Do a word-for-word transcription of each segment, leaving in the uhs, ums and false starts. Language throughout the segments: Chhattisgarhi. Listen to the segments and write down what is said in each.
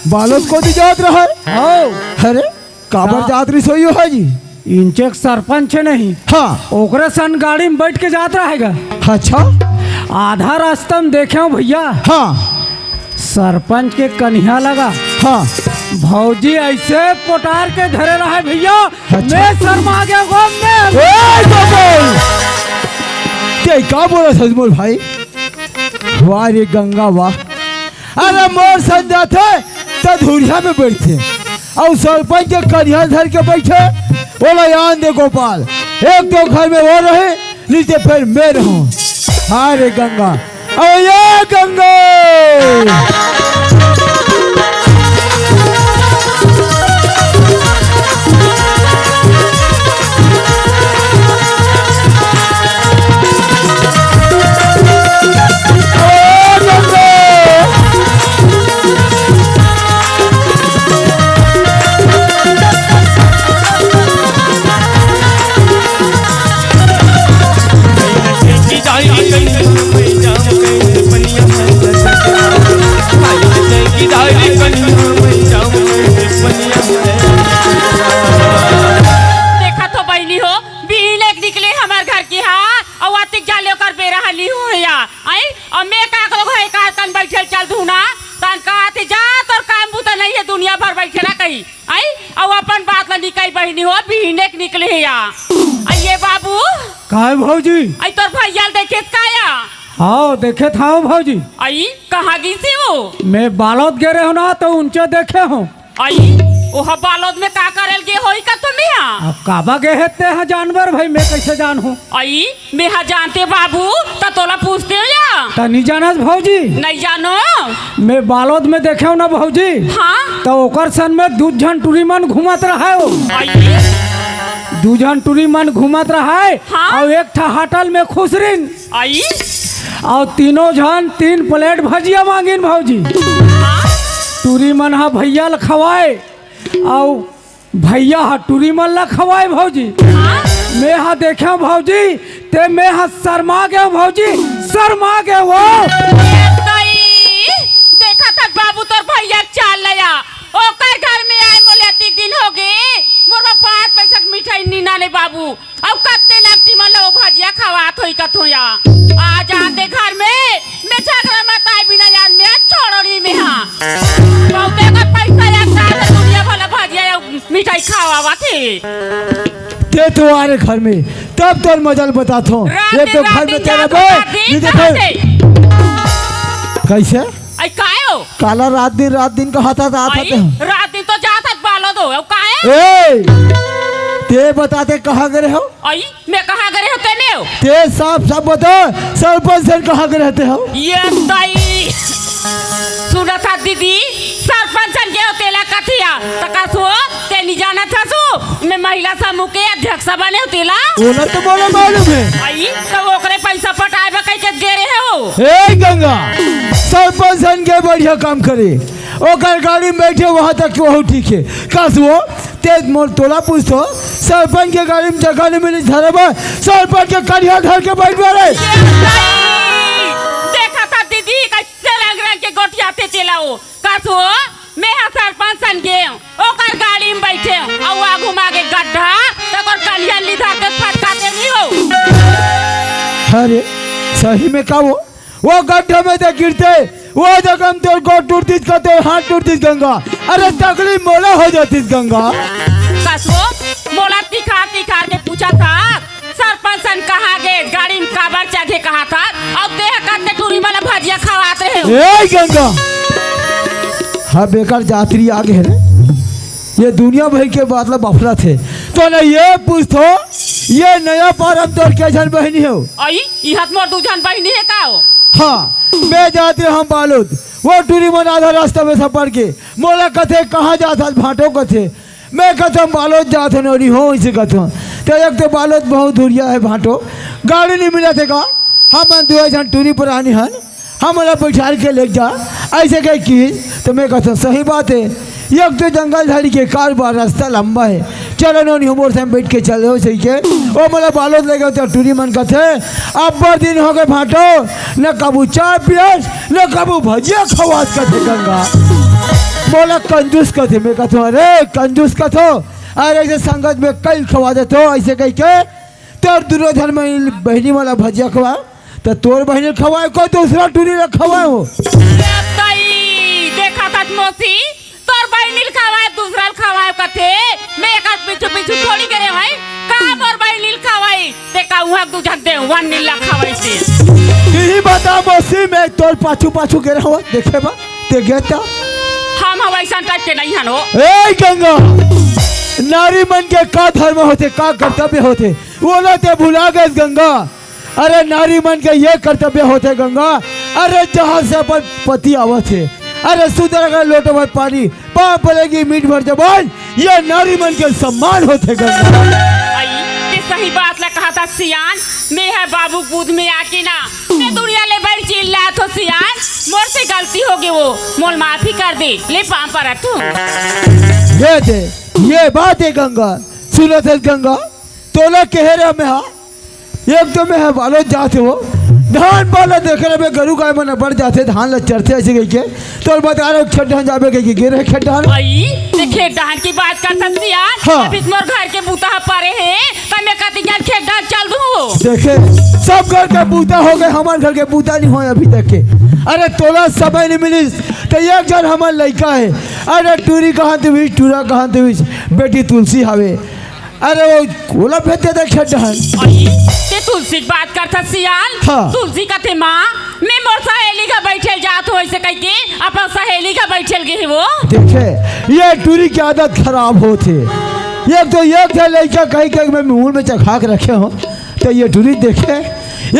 बालोद कोती जात रहय। हाँ। अरे, काबर का? जात रहिस होही ओ हा जी? इंचेक सरपंच हे नहीं। हाँ। ओकरे सन गाड़ी में बैठ के जात रहेगा। अच्छा। आधा रास्ता में देखेंव भइया। हाँ। सरपंच के कनिहा लगा। हाँ। भौजी अइसे पोटार के धरे रहय भइया। अच्छा। मैं शर्मा गेंव, मैं ए, गोपाल! तें का बोलत हस मोर भाई? वाह रे गंगा वाह। अरे मोर सन जाथे त धुरिहा में बइठथे, अउ सरपंच के कनिहा धर के बइठे, ओला आन दे गोपाल। एक तो घर में ओ रहे, नइ ते फेर मैं रहूं। हाय रे गंगा, अरे ये गंगा। देखत हो बहिनी हो, बिहने के निकले हमर घर के हा, अउ अतिक जाले ओकर बेरा ह नइ होय या। आई, अउ मैं का करो घर का तन बइठे चल दूं ना, तन कहत हे जा तोर काम बूता नइ हे, दुनिया भर बइठे ना कही। आई, अउ अपन बात ला निकई बहिनी हो, बिहने के निकले हे या। आई ये बाबू। काय भौजी? आई तोर भइया ल देखेस का या? हाँ, देखेत हंव भौजी। आई, कहाँ गिस हे ओ? मैं बालोद गे रहेंव ना, त उनचे देखे हंव। आई, ओहा बालोद में का करे ल गे होही का तुम्हें हा? अब काबर गे हे तेहा जानबे भई, मैं कइसे जानहूं? आई, मैं हा जानतेंव बाबू, त तोला पूछतेंव या? त नइ जानस भौजी? नइ जानों। मैं बालोद में देखेंव ना भौजी। हाँ। त ओकर सन में दू झन टूरी मन घूमत रहय ओ। आई। दू झन टूरी मन घूमत रहय। हाँ। अउ एक ठा हाटल में खुसरिन। आई। अउ तीनों झन तीन प्लेट भजिया मांगिन भौजी। हाँ। टूरी मन हा भइया ल खवाय, अउ भइया हा टूरी मन ला खवाय भौजी। हाँ। मैं हा देखेंव भौजी, ते मैं हा शर्मा गेंव भौजी, शर्मा गेंव ओ। ए दाई, देखत हस बाबू तोर भइया के चाल ला या, ओकर घर में आय मोला अतिक दिन होगे, मोर बर पांच पइसा के मिठाई नइ लाने बाबू। अउ कत्ते नकटी मन ल ओ भजिया खवात होही कथों या। आ जान दे घर में, मैं झगरा मताय बिना यार मैं छोड़ों नहीं मैं हा। बहुते अगर पइसा या साथ दुनिया भला भजिया या मिठाई खवावत हे। ते तो आ रे घर में, तब तोर मजा ल बताथों। रात ये दिन, तो रात घर में दिन तेरा जात बे, रात दिन ये देखो। कहाँ से? कइसे? आई काय ओ? काला रात दिन, रात दिन कहत हस, आत आई, हस। रात दिन तो जात हस बालोद ओ, अउ काय? ए, ते बता ते कहाँ गे रहे हो? आई, मैं कहाँ गे रहेंव ते नइ ओ? ते साफ साफ बता, सरपंच सन कहाँ गे रहे हो? ये दाई, सुनत हस दीदी, सरपंच सन गे हों तेला कथे या, त कस ओ, ते नइ जानत हस ओ, मैं महिला समूह के अध्यक्ष बने हों तेला। ओला तो मोला मालूम हे। आई, त ओकरे पइसा पटाय बर कहिके गे रहे ओ। ए गंगा, सरपंच सन गे बढ़िया काम करे, ओकर गाड़ी में बइठे उहां तक के वहू ठीक हे। कस ओ, ते मोला तोला पूछथों, सरपंच के गाड़ी में जगह नइ मिलिस धरे बर, सरपंच के कनिहा धर के बइठ गे रे। ये दाई, देखत हस दीदी, कइसे रंग रंग के गोठियाथे तेला ओ। कस ओ, मैं हा सरपंच सन गेंव, ओकर गाड़ी में बइठेंव, अउ आगू म आगे गड्ढा, त ओकर कनिहा ल धर के फटकाते नइ ओ। अरे, सही में का ओ? ओ गड्ढा में ते गिरते, ओ जगह में तोर गोड़ टूटतिस का तोर हाथ टूटतिस गंगा। अरे, तकलीफ मोला हो जातिस गंगा। कस ओ, मोला तिखार तिखार के पूछत हस, सरपंच सन कहाँ गे, गाड़ी में काबर चघे कहत हस, अउ तेहा कत्ते टूरी मन ल भजिया खवात रहे ओ। ए गंगा, हाँ बेकार जातरी आ गे रे। ये दुनिया भर के बात ला बफरत हे। तोला ये पूछथों, ये नया पारा म तोर के झन बहिनी हे ओ? आई, इहां त मोर दू झन बहिनी हे का ओ? हाँ, मैं जात रहेंव बालोद, ओ टूरी मन आधा रास्ता में सपट गे, मोला कथे, "कहाँ जात हस भांटो?" कथे। मैं कथंव, "बालोद जात हंव नोनी हो," अइसे कथंव। त एक तो बालोद बहुत दूरिहा हे भांटो, गाड़ी नइ मिलत हे का? हमन दुए झन टूरी परानी हन, हमन ला बइठार के लेग जा, अइसे कहिस। त मैं कथंव, "सही बात हे, एक तो जंगल झाड़ी के कार बा, रस्ता लंबा हे, चलो नोनी हो मोर संग बइठ के चलो," कहिके ओ मोला बालोद लेगे। त टूरी मन कथे, "अब्बड़ दिन होगे भांटो, न कभू चाय पियस, न कभू भजिया खवास," कथे गंगा। मोला कंजूस कथे, मैं कथों, "अरे कंजूस कथो, अरे ऐसे संगत में कई खवा देथो," ऐसे कहिके तोर दुर्योधन बहिनी वाला भजिया खवा, त तोर बहिनी ल खवाए, कोई दूसरा टूरी ल खवाए हो। अरे तई, देखा था मौसी, तोर बहिनी ल खवाए, दूसरा ल खवाए कथे, मैं एकर पीछू पीछू थोड़ी करे भाई, का मोर बहिनी ल खवाई, ते का उहाँ दू झन देवन नीला खवाई से। यही बता मौसी, मैं तोर पाछू पाछू गे रहूँ, देखे बा, ते गे त। हम हम ऐसा टाइप के नहीं हन हो। ए गंगा, नारी मन के का धर्म होथे, का कर्तव्य होथे, वो ला ते भुला गए गंगा। अरे नारी मन के ये कर्तव्य होथे गंगा, अरे जहाँ से अपन पति आवत हे, अरे सुंदर अगर लोटो भर पानी, पाँव पड़ेगी मीठ भर जबान, ये नारी मन के सम्मान होथे गंगा। आई, ते सही बात ला कहा था सियान, मैं है बाबू कूद में आके ना, मैं दुनिया ले बड़ चिल्लात हो सियान, मोर से गलती हो गई वो, मोल माफी कर दे, ले पाँव परत हूँ। ये दे, ये बात है गंगा, सुनत है गंगा, तोला कहे रहा मैं हा, एक तो मैं हा बालो जात हो, धान बाला देखे रहे मैं गरु गाय मन बढ़ जाते, धान ला चरते ऐसे कहिके, तोल बता रहे खेत धान जाबे कहिके गिर है खेत धान। आई, ते खेत धान की बात कर सकती यार। हाँ। अभी मोर घर के बूता हा परे है, त मैं कति जन खेत धान चल दूँ। देखे, सब घर के बूता हो गए, हमार घर के बूता नहीं होए अभी तक के। अरे तोला समय नहीं मिलिस, तो एक जन हमार लइका है। अरे टूरी कहाँ देविस, टूरा कहाँ देविस, बेटी तुलसी हवे। अरे वो कोला भेज देता खेत डहन। अरे, ते तुलसी के बात करथा सियाल? हाँ। तुलसी कथे माँ, मैं मोर सहेली का बैठल जात हो ऐसे कह के अपन सहेली का बैठल गए वो। देखे, ये टूरी की आदत खराब होथे। एक तो एक झन लइका कही कही मैं मुंह में चखा के रखे हो, तो ये टूरी देखे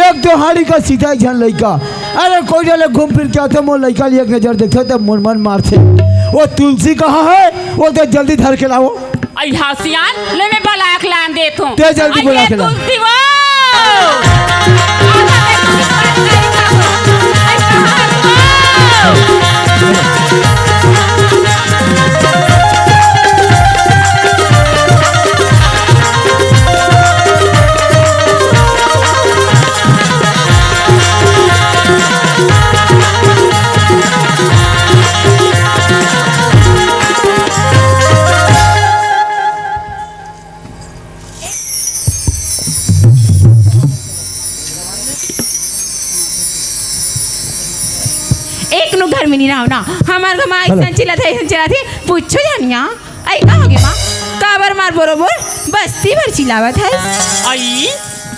एक तो हाड़ी का सीधा एक झन लइका। अरे कोई डाले घूम फिर के आथे, मोर लइका लिए एक नजर देखथे त मोर मन मारथे। वो तुलसी कहाँ है? वो तो जल्दी धर के लाओ। आई हाँ सियान, ले मैं बलाक लान देत हूँ। ते जल्दी आई बुला ये के ला। तुलसी वो। एक नु घर में नहीं रहो ना, हमार घर में हेलो। ऐसा चिल्लाथे, ऐसा चिल्लाथे, पूछो जानिया, आई का हो गया माँ? काबर मार बरोबर बस्ती भर चिल्लावत है। आई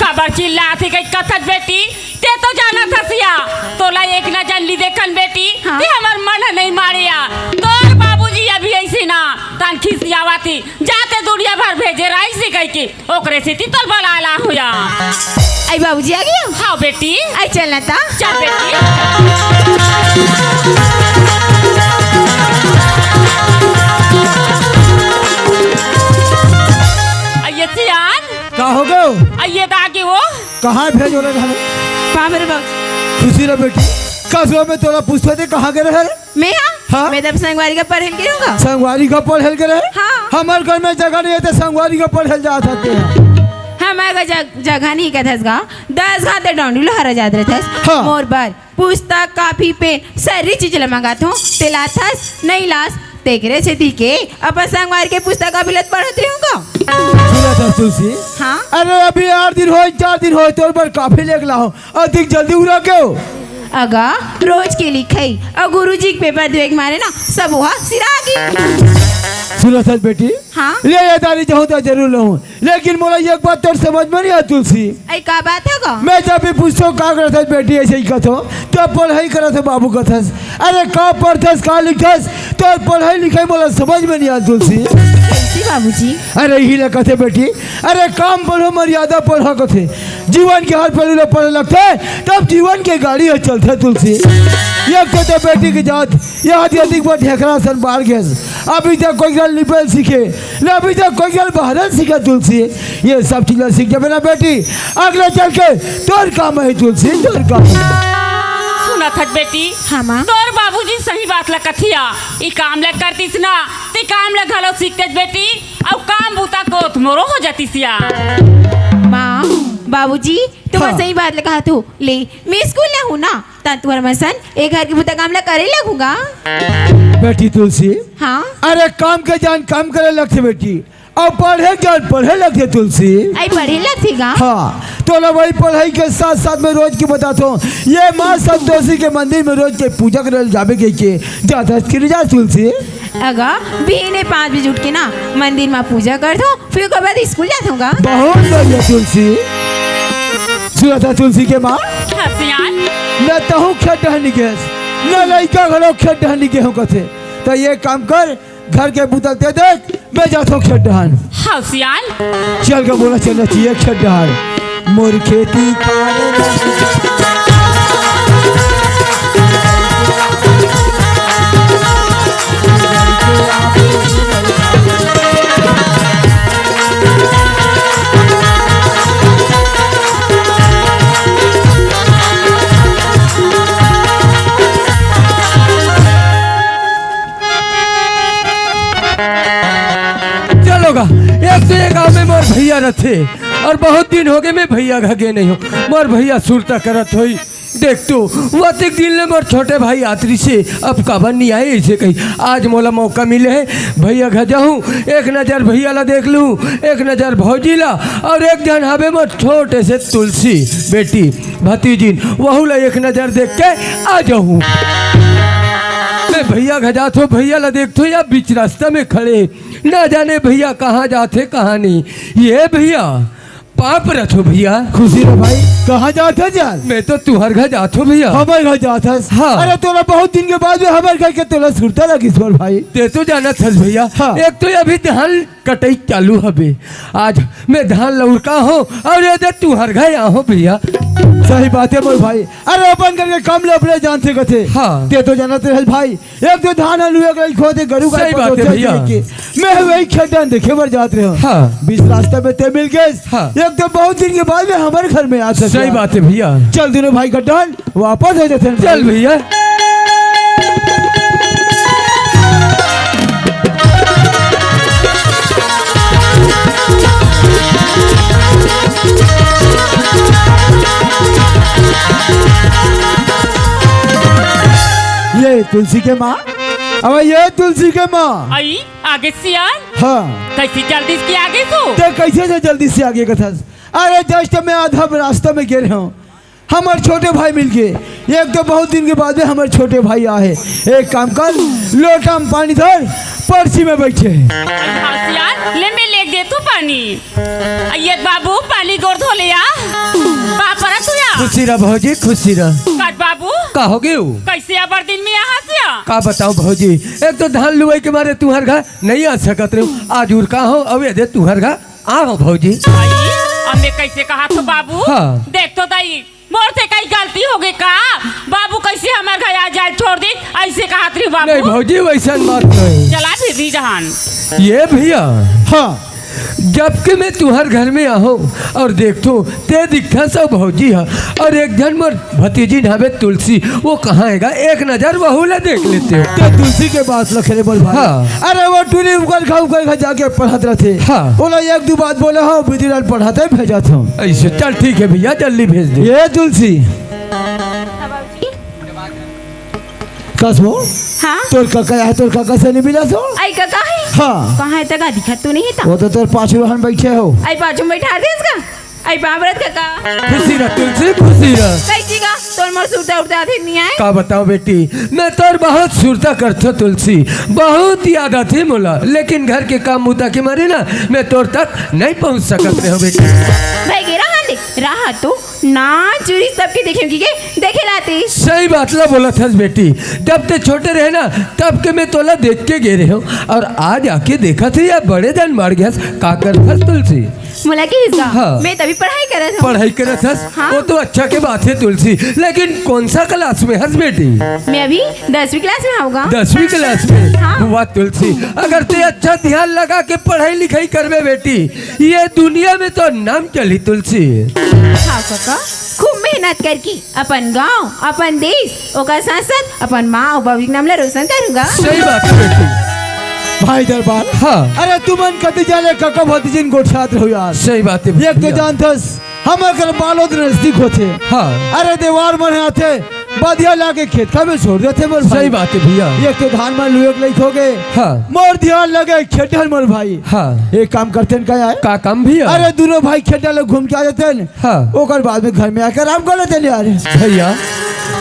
काबर चिल्लाथे कई कथत बेटी, ते तो जाना था सिया, तोला एक ना जान ली देखन बेटी, हाँ। ते हमार मन नहीं मारिया, तोर बाबूजी अभी ऐसे ना, तान खिसियावा थी, जाते दुनिया भर भेजे राई से कह के, ओकरे सेती तोल बलाला हुआ। आई बाबूजी आ गया? हाँ बेटी। आई चलना था। चल बेटी। आई ये सियान। का हो गयो? आई ये दागे वो। कहाँ भेजो रे घरे? बाप रे बाप। खुशी रह बेटी। का सुबह में तोला पूछते थे कहाँ गए रहे? मैं हाँ? हाँ? मैं तब संगवारी का पढ़ेल के रहूँगा। संगवारी का पढ़ेल के रहे? हाँ। हमार घर में जगह नहीं है तो संगवारी का पढ़ेल जा सकते हैं। हमारे का जग, जगह नहीं कहत हस गा। दस घाते डौंडी लोहरा जात रहथस। हाँ। मोर बर पुस्तक, कापी, पेन, सरी चीज ल मंगात हूँ। ते लाथस, नहीं लास, तेकरे सेती के अपन संगवारी के पुस्तक कापी लत पढ़त रहूँगा। सुना था तुलसी? हाँ? अरे अभी आठ दिन होय, चार दिन होय, तोर बर कापी लेके लाओ। अधिक जल्दी उड़ा के हो। अगा, रोज के लिखाई अउ गुरुजी के पेपर देवे के मारे ना, सब वहाँ सिरा गे। सुना सच बेटी? हाँ? ले ये दारी जाऊँ तो जरूर लाऊँ, लेकिन मोला एक बात तोर समझ में नहीं आ तुलसी। आई का बात है गा? मैं जब भी पूछता हूँ का करत हस बेटी ऐसे ही कहत हो, तो पढ़ाई करत हो बाबू कहत हस। अरे का पढ़थस का लिखथस, तोर पढ़ाई लिखाई मोला समझ में नहीं आ तुलसी। कैसे बाबूजी? अरे ही ले कहते बेटी, अरे काम पढ़ो मर्यादा पढ़ो कथे। जीवन के हर पहलू ला पढ़े लगथे, तब जीवन के गाड़ी ह चलथे तुलसी। एक तो, तो बेटी के जात, ये आदि अधिक बार ढेकरा सन बार गैस। अभी तक कोई गल निपेल सीखे, न अभी तक कोई गल बहरन सीखे तुलसी। ये सब चीज सीख जाबे ना बेटी, अगले चल के तोर काम है तुलसी, तोर काम। सुनत हस बेटी, हाँ माँ। तोर बाबूजी सही बात ला कथिया, ई काम ला करतीस ना, ती काम ला घलो सीखतेस बेटी, अउ काम बूता कोत मोरो हो जातीस या। माँ, बाबूजी, तुम हाँ। सही बात ला कहत हो। ले, मैं स्कूल ना हूँ ना, त तुहर मन सन ए घर के बुता काम ला करे लगहूँ गा। बेटी तुलसी। हाँ। अरे काम के जान काम करे लगथे बेटी, अउ पढ़े के जान पढ़े लगथे तुलसी। अई पढ़े लगथे गा। हाँ, तोला वही पढ़ाई के साथ साथ में रोज के बताथों, ये माँ संतोषी के मंदिर में रोज के पूजा करे ल जाबे कहिके जाथस कि नहीं जाथस तुलसी? अगा, बिहने पाँच बजे उठ के ना मंदिर में पूजा करथों, फिर ओकर बाद स्कूल जाथों गा। बहुत बढ़िया तुलसी। सुनत हस तुलसी के माँ? हाँ सियान। न तहूँ खेत डहर नइ गेस, न लइका घलो खेत डहर नइ गे हों कथे। त ये काम कर, घर के बुता ल तैं देख, मैं जाथों खेत डहर। हाँ सियान। चल गा बोला चलना चाहिए खेत डहर। मोर खेती खार चलो गा, एक तो ये गांव में मोर भैया रथे, अउ बहुत दिन होगे मैं भैया घर गे नइ हों। मोर भैया सुरता करत होही, देख तो, वतिक दिन ले मोर छोटे भाई आत रिहिसे, अब काबर नइ आए, अइसे कही। आज मोला मौका मिले हे, भैया घर जाहूँ, एक नजर भैया ला देख लूँ, एक नजर भौजी ला, अउ एक झन हवे मोर छोटे से तुलसी बेटी, भतीजिन, वहू ला एक नजर देख के आ जाहूँ। मैं भैया घर जाथों, भैया ला देखथों, या बीच रास्ता में खड़े, ना जाने भैया कहाँ जाथे, कहाँ नहीं। ये भैया, पाँव परत हों भैया। खुशी रह भाई, कहाँ जाथस यार? मैं तो तुहर घर जाथों भैया। हमर घर जाथस? हाँ। अरे तोला बहुत दिन के बाद में हमर घर के तोला सुरता लगिस मोर भाई। तैं तो जानत हस भैया, हाँ। एक तो अभी धान कटई चालू हवे, आज मैं धान लउरका हों अउ ये दे तुहर घर आहों भैया। सही बात हे मोर भाई, अरे अपन घर के काम ला अपने जानथे कथे। हाँ। तैं तो जानत रहेस भाई, एक तो धान ह लुए के लइक होथे, गरू गाय सही बात हे भैया। मैं वही खेत डहर देखे बर जात रहेंव। हाँ। बीच रास्ता में तैं मिल गेस। हाँ। एक तो बहुत दिन के बाद में हमर घर में आथस। सही बात हे भैया। चल दूनों भाई खेत डहर वापस हो जाथन। चल भैया। ये तुलसी के माँ, अबे ये तुलसी के माँ। अई, आगे सियान। हाँ। कइसे जल्दी से आगे तू? तैं कइसे से जल्दी से आगे कथस? अरे just मैं आधा रास्ता में गे रहेंव, हमर छोटे भाई मिल गे। एक तो बहुत दिन के बाद में हमर छोटे भाई आहे। एक काम कर, लोटा में पानी धर, परछी में बइठे। हाँ सियान, ले मैं लेग देथों पानी। अई ये बाबू, पानी गोड़ धो ले आ। पाँव परत हों या। खुशी रह भौजी, खुशी रह। कट बाबू। का होगे? कइसे अब्बड़ दिन में आहस या? का बताओं भौजी, एक तो धान लुवई के मारे तुहर घर नइ आ सकत रहेंव, आज उरका हों, अउ ये दे तुहर घर आहों भौजी। अई, अब मैं कइसे कहत हों बाबू? हाँ। देख तो दाई, मोर से कहीं गलती होगे का? बाबू कइसे हमर घर आ जाए छोड़ दे, अइसे कहत रहेंव बाबू। नहीं भौजी, वइसन बात नहीं। चला फिर दी जहान। ये भैया। हाँ। जब के मैं तुहर घर में आहों अउ देखथों, तैं दिखथस अउ भौजी ह अउ एक झन मोर भतीजिन हवे तुलसी, वो कहाँ हे गा? एक नजर वहू ला देख लेतेंव। तैं तुलसी के बात ल करे बोल भाई। हाँ। अरे वो टूरी उकर घर, उकर घर जाके पढ़त रथे। हाँ। ओला एक दू बात बोले हों, बिधि लाल पढ़ाते भेजत हों। अइसे चल ठीक हे भैया, जल्दी भेज दे। ये तुलसी। कस वो? हाँ? तोर कका आहे, तोर कका से नइ मिलस हो? अई कका हे? हाँ। कहाँ हे त गा, दिखत तो नइ हे त। वो तो तोर पाछू रहन बइठे हो। अई पाछू में बइठा देस का? अई पाँव परत कका। खुशी रह तुलसी, खुशी रह। कइसे गा? तोर मोर सुरता उरता आथे नइ आए? का बताओं बेटी, मैं तोर बहुत सुरता करथों तुलसी, बहुत याद आथे मोला, लेकिन घर के काम बूता के मारे ना मैं तोर तक नइ पहुँच सकत रहेंव बेटी। भाई गे रहा दे, रहा तो ना चुरी सबके देखे की के देखे लाते। सही बात ला बोलत हस बेटी, जब तैं छोटे रहे ना तब के मैं तोला देख के गे रहेंव अउ आज आके देखत हंव या बड़े झन बाढ़ गेस। का करत हस तुलसी? मोला कहिस गा? हाँ। मैं तभी पढ़ाई करत हंव। पढ़ाई करत हस? हाँ। वो तो अच्छा के बात हे तुलसी, लेकिन कौन सा class में हस बेटी? मैं अभी दसवीं class में हंव गा। दसवीं class में? हाँ। वाह तुलसी, अगर तैं अच्छा ध्यान लगा के पढ़ाई लिखाई करबे बेटी, ये दुनिया में तोर नाम चलही तुलसी। हाँ कका, खूब मेहनत करके अपन गांव, अपन देश, ओकर साथ-साथ अपन माँ अउ बाबू के नाम ला रोशन करहूँ गा। सही बात हे बेटी। भाई दरबार। हाँ। अरे तुमन कति जाले कका भतीजिन गोठियात रहो यार। सही बात हे एक तो भैया। जानथस, हमर घर बालोद नजदीक होथे। हाँ। अरे देवार मन आथे, बधिया लाके खेत खार में छोड़ देथे मोर भाई। सही बात हे भैया। एक तो धान मन लुए के लइक हो गे। हाँ। मोर धियान लगे खेत डहर मोर भाई। हाँ। एक काम करते न का यार? का काम भैया? अरे दूनों भाई खेत डहर घूम के आ जाते न। हाँ। ओकर बाद में घर में आके आराम कर लेते न यार। भैया,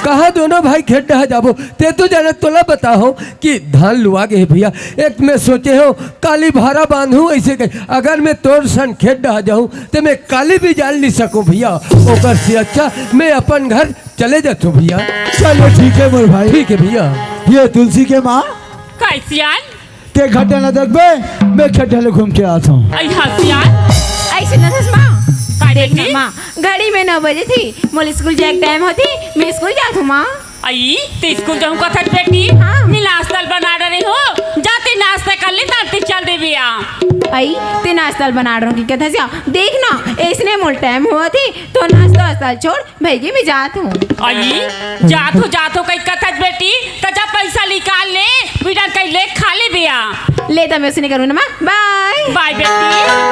कहाँ दूनों भाई खेत डहर जाबो? ते तो जाने, तोला बताहूँ कि धान लुआ गे हे भैया। एक मैं सोचे हँव काली भारा बांधहूँ अइसे कहि। अगर मैं तोर सन खेत डहर जाहूँ त मैं काली भी जाल नइ सकँव भैया। ओकर से अच्छा मैं अपन घर चले जाथँव भैया। चलो ठीक हे मोर भाई। ठीक हे भैया। ये तुलसी के माँ, कइसे आन? ते घर डहर देखबे, मैं खेत डहर घूम के आथँव। अई हसियान। अइसे नइ कस माँ। का देख ना बेटी? माँ, घड़ी में नौ बजथे, मोला स्कूल जाए के टाइम होथे, मैं स्कूल जाथँव माँ। अई, ते स्कूल जाहूँ कथस बेटी? हाँ। मैं नाश्ता ल बना डरे हँव, जा ते नाश्ता कर ले, तब ते चल देबे आ। अई, ते नाश्ता ल बना डरे हँव कथस या? देख ना, अइसने मोला टाइम होवथे, त नाश्ता वास्ता छोड़, भइगे मैं जाथँव। अई, जाथँव, जाथँव कहि कथस बेटी, त जा पइसा निकाल ले, बिना कहि ले खा लेबे आ। ले त मैं अइसने करहूँ ना माँ, बाय। बाय बेटी।